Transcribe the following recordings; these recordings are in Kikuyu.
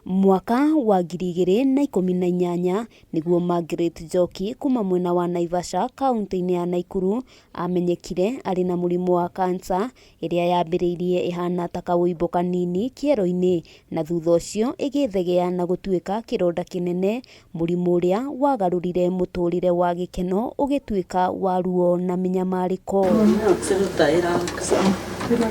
Mwaka wa 2018 nĩguo Margaret Njoki kuma mwena wa Naivasha kaũntĩ-inĩ ya Naikuru amenyekire arĩ na mũrimũ wa cancer ĩrĩa yambĩrĩirie ĩhana ta kaũimbo kanini kĩero-inĩ na thutha ũcio ĩgĩthegea na gũtuĩka kĩronda kĩnene, mũrimũ ũrĩa wagarũrire mũtũrĩre wa gĩkeno ũgĩtuĩka wa ruo na mĩnyamarĩko.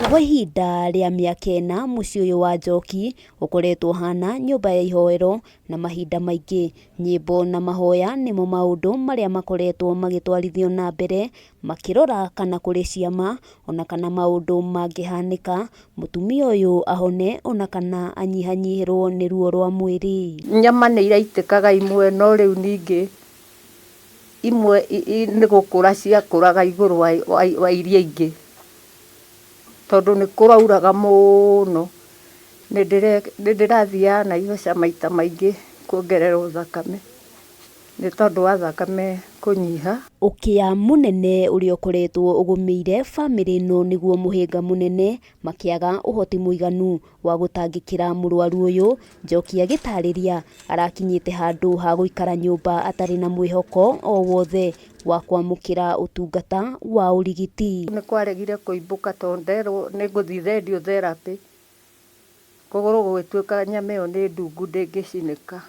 Kwa ihinda rĩa mĩaka 4 mũciĩ ũyũ wa Njoki ũkoretwo ũhana nyũmba ya ihoero na mahinda maingĩ nyĩmbo na mahoya nĩmo maũndũ marĩa makoretwo magĩtwarithio na mbere makĩrora kana kũrĩ ciama ona kana maũndũ mangĩhanĩka mũtumia ũyũ ahone ona kana anyihanyihĩrwo nĩ ruo rwa mwĩrĩ. Nyama nĩ iraitĩkaga imwe no rĩu ningĩ imwe nĩ gũkũra ciakũraga igũrũ wa iria ingĩ tondũ nĩ kũrauraga mũno. Nĩ ndĩrathiaga Naivasha maita maingĩ kuongererwo thakame nĩ tondũ wa thakame kũnyiha. Ũkĩa mũnene ũrĩa ũkoretwo ũgũmĩire bamĩrĩ ĩno nĩguo mũhĩnga mũnene makĩaga ũhoti mũiganu wa gũtangĩkĩra mũrwaru ũyũ. Njoki agĩtarĩria arakinyĩte handũ ha gũikara nyũmba atarĩ na mwĩhoko o wothe wa kwamũkĩra ũtungata wa ũrigiti. Nĩ kwaregire kũimbũka tondũ nderwo nĩ ngũthiĩ radiotherapy kũgũrũ gũgĩtuĩka nyama ĩyo nĩ ndungu ndĩngĩcinĩka.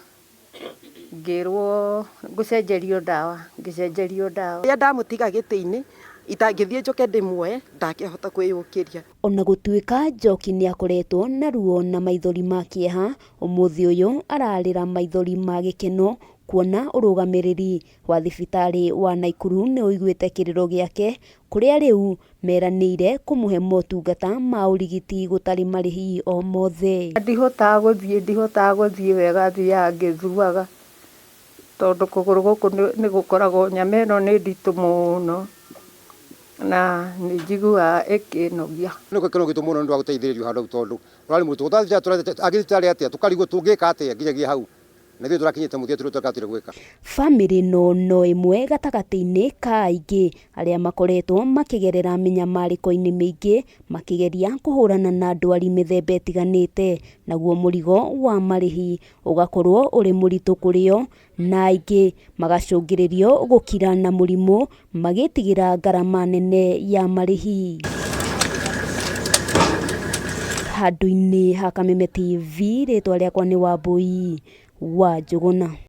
Ngĩrwo ngũcenjerio ndawa, ngĩcenjerio ndawa. Rĩrĩa ndamũtiga gĩtĩ-inĩ itangĩthiĩ njoke ndĩmuoe ndangĩhota kwĩyũkĩria. Ona gũtuĩka Njoki nĩ akoretwo na ruo na maithori ma kĩeha, ũmũthĩ ũyũ ararĩra maithori ma gĩkeno kuona ũrũgamĩrĩri wa thibitarĩ wa Naikuru nĩ ũiguĩte kĩrĩro gĩake kũrĩa rĩu meranĩire kũmũhe motungata ma ũrigiti gũtarĩ marĩhi o mothe. Ndihotaga gũthiĩ, ndihotaga gũthiĩ wega, thiaga ngĩthuaga tondũ kũgũrũ gũkũ nĩ gũkoragwo nyama ĩno nĩ nditũ mũno na nĩ njiguaga ĩkĩnogia. Nĩ gĩkeno gitũ mũno nĩ ũndũ wa gũteithĩrĩrio handũ hau tondũ ũrarĩ mũritũ agĩthiĩ atĩa tũkarigwo tũngĩka atĩa nginyagia hau na ithuĩ tũrakinyĩte mũthia tũrĩa gwĩka. Bamĩrĩ ĩno no ĩmwe gatagatĩ-inĩ ka aingĩ arĩa makoretwo makĩgerera mĩnyamarĩko-inĩ mĩingĩ makĩgeria kũhũrana na ndwari mĩthemba ĩtiganĩte, naguo mũrigo wa marĩhi ũgakorwo ũrĩ mũritũ kũrĩ o na aingĩ magacũngĩrĩrio gũkira na mũrimũ magĩtigĩra ngarama nene ya marĩhi. Handũ-inĩ ha Kameme TV rĩtwa rĩakwa nĩ Wambui wa Njũgũna.